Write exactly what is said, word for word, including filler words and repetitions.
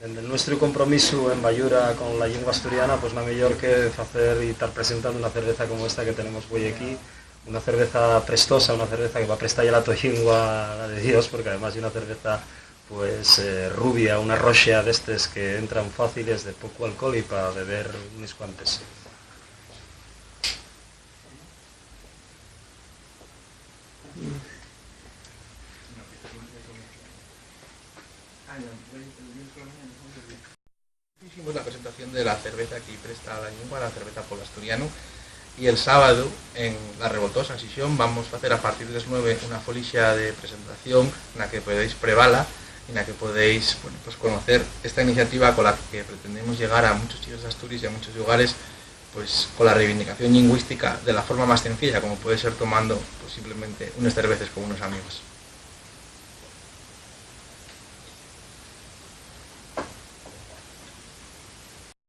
El nuestru compromisu en bayura con la llingua asturiana, pues na meyor que facer y tar presentando una cerveza como esta que tenemos güei aquí, una cerveza prestosa, una cerveza que va prestar a la to llingua, la de Dios, porque además ye una cerveza, pues, eh, rubia, una roxa d'estes que entran fáciles, de pocu alcohol y pa beber unes cuantes. Hicimos la presentación de la cerveza que presta la llingua, la cerveza Polo Asturianu, y el sábado en La Revoltosa, en Xixón, vamos a hacer a partir de las nueve una folixa de presentación en la que podéis prevala y en la que podéis, bueno, pues conocer esta iniciativa con la que pretendemos llegar a muchos chicos de Asturias y a muchos lugares, pues con la reivindicación lingüística de la forma más sencilla, como puede ser tomando, pues, simplemente unas cervezas con unos amigos.